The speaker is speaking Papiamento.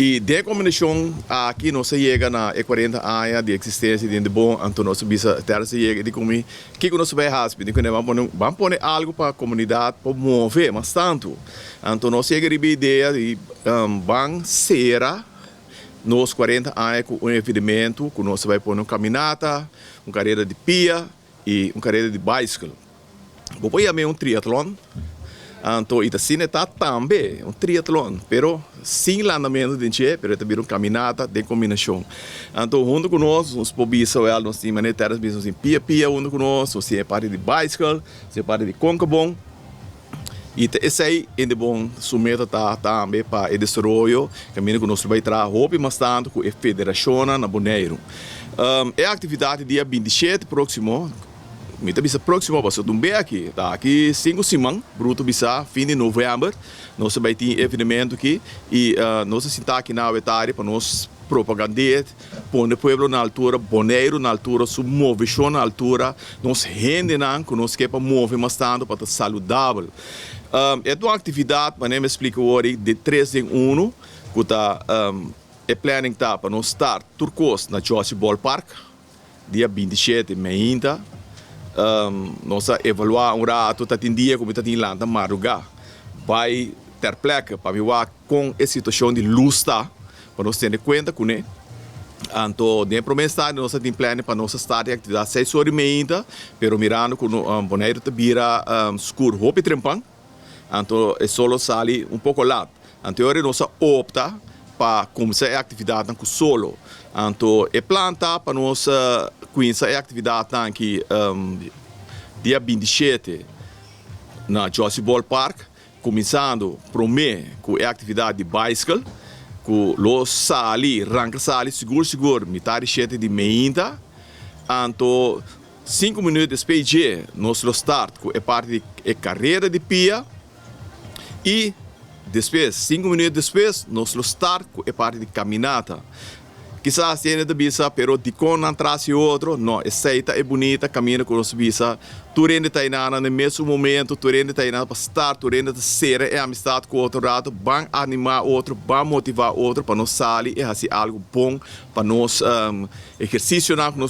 I den kombinashon aki nos a yega na e 40 aña di eksistensia di Indebon, anto nos a bisa Terrence a yega i di ku mi, kiko nos a bai hasi? Mi di ku ne ban pone ban pone algu pa komunidat por move mas tantu. Anto nos yega riba e idea di ban sera nos 40 aña ku un evenementu ku nos a bai pone un kaminata, un karera di pia i un karera di baiskel. Bo por yam'é un triatlon, anto i ta asina e ta tambe, un triatlon, pero sin landamentu den dje, pero e ta bira un kaminata den kombinashon. Anto huntu ku nos, nos por bisa wèl, nos tin manera Terrence bisa, nos tin pia pia huntu ku nos, nos tin e parti di baiskel, nos tin e parti di konkabon, i ta esei Indebon su meta ta tambe pa e desaroyo kaminda ku nos lo bai traha hopi mas tantu ku e federashonnan na Boneiru. E aktividat di dia 27 próksimo. Mi ta bisa próksimo pasobra un be aki, ta aki 5 siman, bruto bisa, fin di novèmber, nos ta bai tin e evenemento aki i nos a sinta aki na Wetari pa nos propagand'é, pone pueblo na altura, Boneiru na altura, su moveshon na altura, nos hendenan ku nos ke pa move mas tantu pa ta saludabel. E ta un aktividat, manera mi a splika awor, di tres den unu, ku ta e planning ta pa nos start tur kos na Jossy Ballpark, dia 27 meinta. Nos a evaluá un ratu, ta tin dia ku mi ta tin lanta madrugá bai ter plekke pa mi wak kon e situashon di lus ta, pa nos tene kuenta kuné. Anto den e promé instante nos a tin planning pa nos a start e aktividat 6 or di meinta, pero mirando ku Boneiru ta bira skur hopi trempan, anto e solo sali un poko lat. Anto e ora nos a opta pa kuminsá e aktividatnan ku solo. Anto e plan ta pa nos kuminsá e aktividatnan aki dia 27 na Jossy Ballpark, kuminsando promé ku e aktividat di baiskel, ku lo sali, ranka sali sigur sigur mitar di 7 di meinta. Anto 5 minüt despues dje nos lo start ku e parti di e karera di pia i despues, 5 minüt despues, nos lo start ku e parti di kaminata. Kisas hende ta bisa, pero dikon nan tras di otro? No, esei ta e bunita kaminda ku nos bisa. Tur hende ta einan na mesun momento, tur hende ta einan pa start, tur hende ta sera e amistat ku otro rato, ban animá otro, ban motivá otro pa nos sali i hasi algu bon pa nos ehersisionan ku nos.